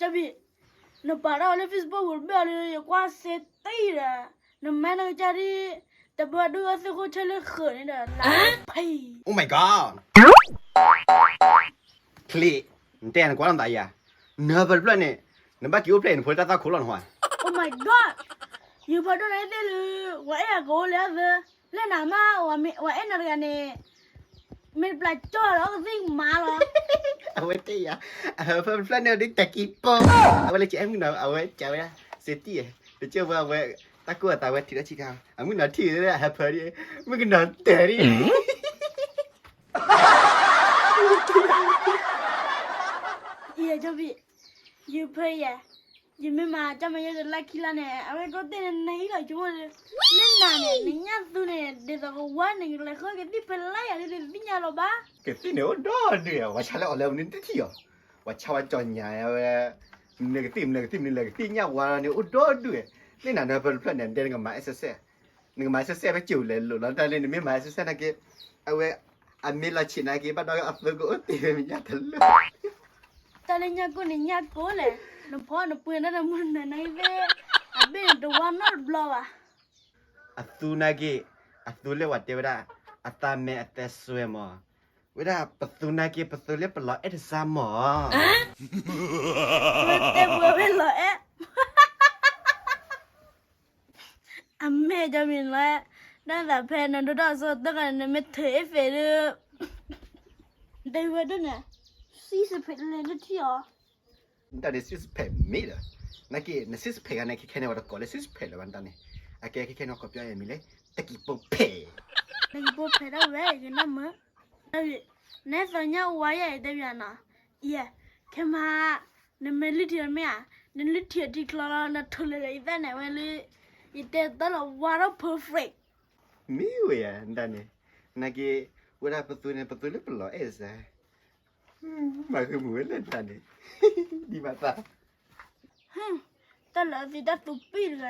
ကၠီဘံၣ်, နပာ်ထီၣ်လၢ Facebook ပူၤတဘ့ၣ်အီၤဒီး ယကွၢ်စ့တံၢ်ဒီး, နမၤနကစၢ်ဒ် တဘၣ်ဒိၣ်အီၣ်သ့ၣ်ခိၣ်ဆၢလၢဃၢၤန့ၣ်ဒီး လၢဖံ Oh my god! ချံ, နတဲနကွၢ်လီၤသးယၤ, နဟၢဖၢတဖျၢၣ်န့ၣ်, နဘၣ်က့ၤအိၣ်ဖျဲၣ်နဖိတၢ်သၣ်ခိၣ်လီၤနဟါ. Oh my god! ယဖးဒိၣ်နသ့ၣ်လၢ ဝဲအဲၣ်အကအိၣ်လၢအသၢ, လၢနမါ, ဝဲအဲၣ်နၤတဂၤန့ၣ် မ့ၢ်တပျၢ်ကၠီလီၤ ကသံၣ်မါလီၤ. အဝဲတဲယၤ, အဟၢဖၢတဖျၢၣ်န့ၣ်ဒ်တၢ်ကံၢ်ပီ, အဝဲလၢကအဲၣ်မုၣ်နီၤ အဝဲကဝဲဒၣ်, စ့တံၢ်, တကၢၢ်ဝဲအဝဲ, တၢ်ကိၢ်အသးဝဲထံၣ်ဒီးဆံခါ, အမုၣ်နီၤထံၣ်အဟၢဖၢဒ်, မုၣ်ကနီၤတၢၢ်ဒ် ယဲကၠီဘံၣ်, ယဖၢယဲ, ယမ့ၢ်မၤကၠီမၤယဲတလါခံလါန့ၣ် အဝဲကီၢ်သ့ၣ်န့ၣ်နဟံးလီၤဆိကမိၣ်, လၢနၤန့ၣ် နညၣ်သူန့ၣ် ဒ်သိးကဝါန့ၣ် ကလဲၤဃုကသံၣ်ဖဲလါယၤဒ်သ့ၣ်ညါလီၤဘၣ်. ကသံၣ်န့ၣ်အိၣ်ဒီဒုး, ဝဲဆါလၢအီၤလၢမနုၤတထံၣ်အီၤ, ဝဲဆါဝဲကၠီညါဝဲ, မနုၤကသံၣ် မနုၤကသံၣ် မနုၤလဲၤကသံၣ်ညၣ်ဝါလီၤန့ၣ် အိၣ်ဒီဒုး, သ့ၣ်နၤနဟၢဖၢတဖျၢၣ်န့ၣ် ဒဲနကမၤအဲၣ်စဲးစဲး နကမၤစဲးစဲးဝဲကၠိၤလဲၤလိာ်လီၤ တၢ်လၢနမ့ၢ်မၤစဲးစဲးနာ်က့, အဝဲ, အမ့ၢ်လီၤဆံးနာ်က့ ဘၣ်ဒီးအသုကအိၣ်တ့ၢ်ဝဲမ့ၢ်ညၣ်တလၢ. တၢ်လၢညၣ်ကိၢ်န့ၣ်ညၣ်ကိၢ်လဲၣ်, နဖီနပှ့ၤတၢ်တမုၢ်နၤနာ်က့သ့ၣ်, အဘ့ၣ်န့ၣ်တဝါနီတဘျီဘၣ်. အသူနာ်က့, အသူလၢဝဲတဲဝဲဒၣ်, အသးမဲာ်အသဲစွဲမး, ဝဲဒၣ်ပသူနာ်က့ ပသူလၢပလီၤအဲၣ်တစၢ်မး. တဲပှဲၤဝဲလီၤအဲၣ် အမဲာ်ကမံၤလီၤ, ဒၣ်သးဖဲနဒိၣ်ထီၣ်အစိအတၢ်န့ၣ် နမ့ၢ်ထုးအ့ၣ်ဖဲးဒီး, ဒ်ဝဲဒၣ်န့ၣ်, စံးစဖဲးလဲၣ်နထံၣ်အီၤ, နတၢ်န့ၣ် six pack မ့ၢ်ဒီး, နာ်က့ န six pack ဂၤန့ၣ် ခဲခဲန့ၣ် ပှၤတကိးလၢ six pack လၢၤဘၣ်နတၢ်န့ၣ်, အကဲခဲခဲန့ၣ် ကိးပၠီယဲမံၤလၢ တကံၢ်ပိာ်ဖဲး, တကံၢ်ပိာ်ဖဲးဒၣ်ဝဲ ယကနၣ်မၢ်, နသးညါဝါယဲအံၤတဲပၠးနီၤ, ယဲ, ခဲမး, နမ့ၢ်လုၢ်ထံအီၤမ့ၢ်ဧါ, နလုၢ်ထံအီၤထံချီလီၤ နထိးလၢလၢယသးန့ၣ် ဝဲလၢ, ယတဲတၢ်လီၤဝါထီၣ် perfect မ့ၢ်ဝဲယၤ နတၢ်န့ၣ်, နာ်က့, ဝဲဒၣ်ပသူန့ၣ် ပသူလၢပလီၤအဲၣ်စၢ်, မၤဃုာ်မုာ်ဝဲလၢနတၢ်န့ၣ်, ဒ်မးသး, တၢ်လၢအသံတၢ်သူပံၢ်တဂၤ,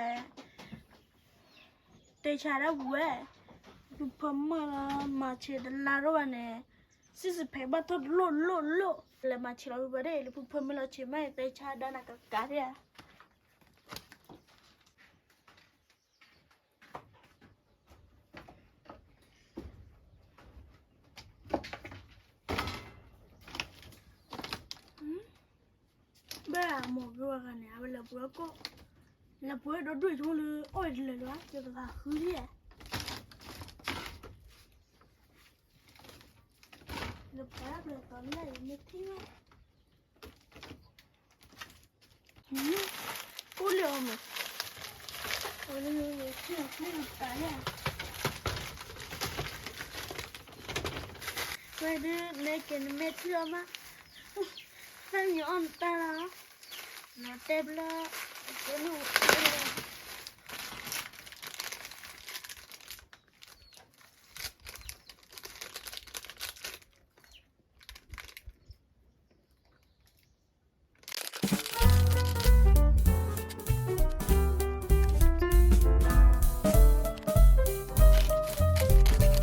တဲဆါဒၣ်ဝဲ, ဖုဖၢမုၢ်လီၤ မၤဆဲးတလါထီၣ်ဘၣ်န့ၣ်, စံးစဖဲးဘၣ်ထီၣ်လိၣ်လိၣ်လိၣ် လဲၤမၤဆဲးလီၤဝဲဒၣ် လၢဖုဖၢမုၢ်လီၤဆဲးမး တဲဆါဒၣ်နၤကကးဒၣ်ဧါ. ဘၣ်အမိၢ်ကဝဲဂၤန့ၣ် အဝဲလဲၤပှဲၤကီၢ်, လဲၤပှဲၤဒီဒူၣ်ဆိကမိၣ်လၢ အီၣ်အံၤတလဲၤလၢၤဘၣ် ယကဘၣ်ဃုလံဧါ, လဲၤပှဲၤဒၣ်ပျဲၤသီလၢယမ့ၢ်ထံၣ်ဘၣ် အိၣ်လၢအီၤမး, အိၣ်လၢယထံၣ်အီၤ ဝဲဒၣ်နဲက့ၤနမဲာ်ထံၣ်အီၤမး, သၣ်မံၤအီၣ်နတၢ်လီၤ, နတဲဘျီ, အီၣ်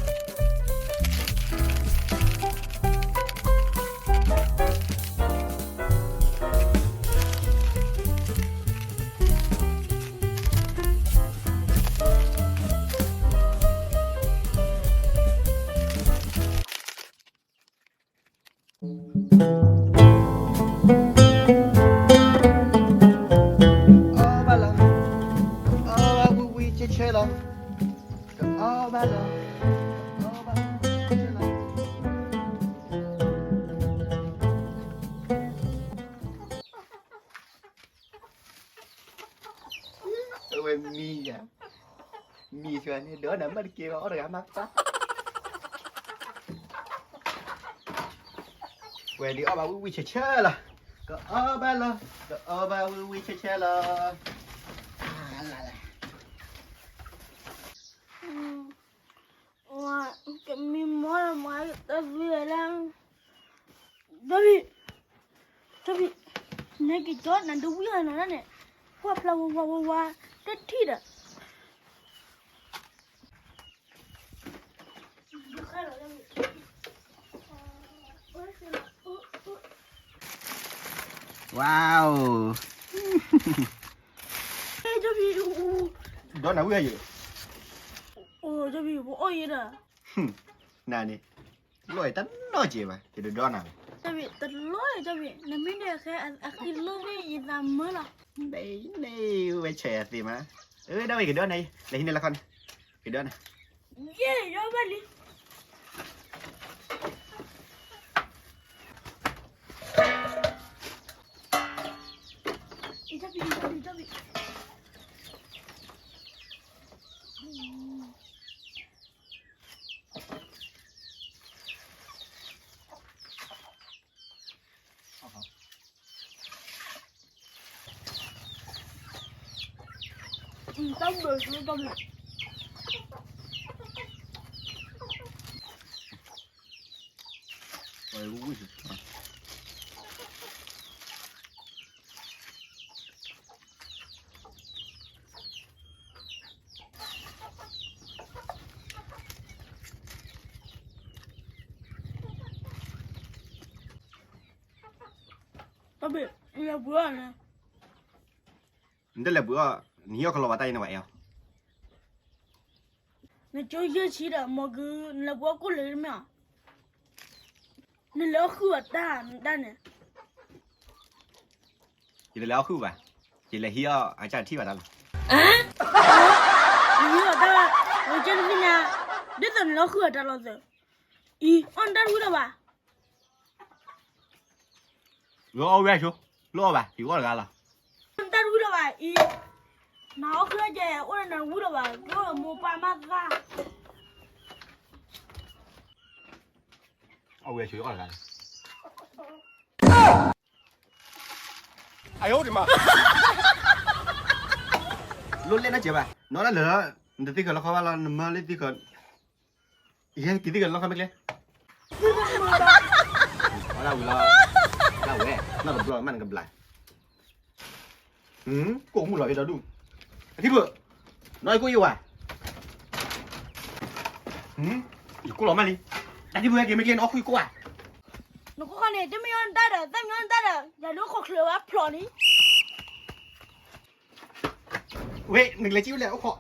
ဘၣ်လီၤ, အီၣ်ဘၣ်ဝံၤဝံၤဆဲးဆဲးလီၤ, ကအီၣ်ဘၣ်လီၤ, ကအီၣ်ဘၣ်ဝံၤဝံၤဆဲးဆဲးလီၤ. အဝဲမံယၤ, မံယၤန့ၣ် ဒီးနမ့ၢ်တက့ၢ်ဘၣ် အီၣ်တဂၤမးသး, ဝဲဒ်အီၣ်ဘၣ်ဝံၤဝံၤဆဲးဆဲးလီၤ, ကအီၣ်ဘၣ်လီၤ, ကအီၣ်ဘၣ်ဝံၤဝံၤဆဲးဆဲးလီၤ. ကမံမီၢ်မၤတၢ်သ့လၢ, တဘံၣ်, တဘံၣ်, နက့ၤကၠီနၤဒဝံၣ်အနီၤန့ၣ်, ကွၢ်ဖျါဝါဝါဝါဝါ, တထံၣ်ဒီး ဒုခါလီၤလၢ, အိၣ်, အိၣ်, ဝါအိၣ်, ကၠီဖံ, ဒီးနၤဝံၣ်အယဲၢ်, ကၠီဖံ, ပအီၣ်ယဲဒၣ်, နၤန့ၣ်, လီၢ်အံၤတနီၢ်ကဲဘၣ် ယတဒီနၤဘၣ်, ကၠီဖံ, တလီၢ်ကၠီဖံ, နမ့ၢ်ဒဲးဃဲအဃံလိၣ်န့ၣ်ယသးမၢလီၤ, န့ၣ်ဝဲဆဲးအသ့မး, အဝဲဒၣ်ဝဲကဒီနၤ, လဲၤဟံးန့ၢ်လီခီန့ၣ်, ကဒီနၤ, ယဲၢ်ယီဘၣ်လံ တဘ့ၣ်, လဲၤပှ့ၤအီၣ်န့ၣ်, နတလဲၤပှ့ၤအီၣ်, နဟံးအီၣ်ကလီၤဘၣ်တၢ်အံၤန့ၣ်ဝဲအဲၣ်အီၤ, နကၠိယဲၢ်ဆံဒီး မ့ၢ်ဂ့ၤ နလဲၤပှ့ၤအီၣ်ကိၣ်လၢမ့ၢ်အီၤ, နလဲၤအီၣ်ဃုာ်အီၤတၢ်, တၢ်န့ၣ် ယတလဲၤအီၣ်ဃုာ်ဘၣ်, ယလဲၤဟံးအီၣ်အကစၢ်ထံၣ်ဘၣ်တၢ်လီၤ, ယဟံးအီၣ်တၢ်, ယကဲနသ့ၣ်ညါ, ဒ်သိးနလဲၤအီၣ်ဃုာ်အီၤတၢ်လီၤသၢ, အံၤ အီၣ်နတၢ်တဝံၤလၢၤဘၣ်, လၢအီၣ်ဝဲဆိ, လၢအီၣ်ဘၣ် ယကအီၣ်တဂၤလီၤ, အီၣ်နတၢ်တဝံၤလၢၤဘၣ်အံၤ, နအီၣ်ဃုာ်ကဲ အိၣ်လၢနဝံၤလၢၤဘၣ်, ကမိၢ်ပၢ်မၤသး အဝဲဆိအီၣ်တဂၤလီၤ, အယိဒံးမး, လိၣ်လဲၣ်နီတစဲးဘၣ်, နအီၣ်တၢ်လၢာ်, နတသံကၢၤလီခီဘၣ်လီၤ, နမၢလၢသံကၢၤ, ယဲက့ၤသံကၢၤလီခီမ့ၢ်ကျဲ, အီၣ်ဒၣ်ဝံၤလီၤ, ဒၣ်ဝဲ, နီၢ်တဘျီမးနကဘျါ ကိးမုၢ်လီၤဖဲဒီဒူၣ်, အထံဖိ, နီၢ်ယကိၣ်ယဝၤ, ယကိၣ်လီၤမးလံ, တၢ်ထံဖိဟဲက့ၤမ့ၢ်ကျဲနအီၣ်ဃုာ်ယကိၣ်ဧါ, နကိၣ်ဃီန့ၣ် တမ့ၢ်အီၣ်နတၢ်ဒီး သၣ်မံအီၣ်နတၢ်ဒီး ယၤဒိခိၣ်ချၢဝဲဖျိးန့ၣ်, ဝဲ နကလဲၤစံၣ်ဝဲလဲၣ်အိၣ်ခိး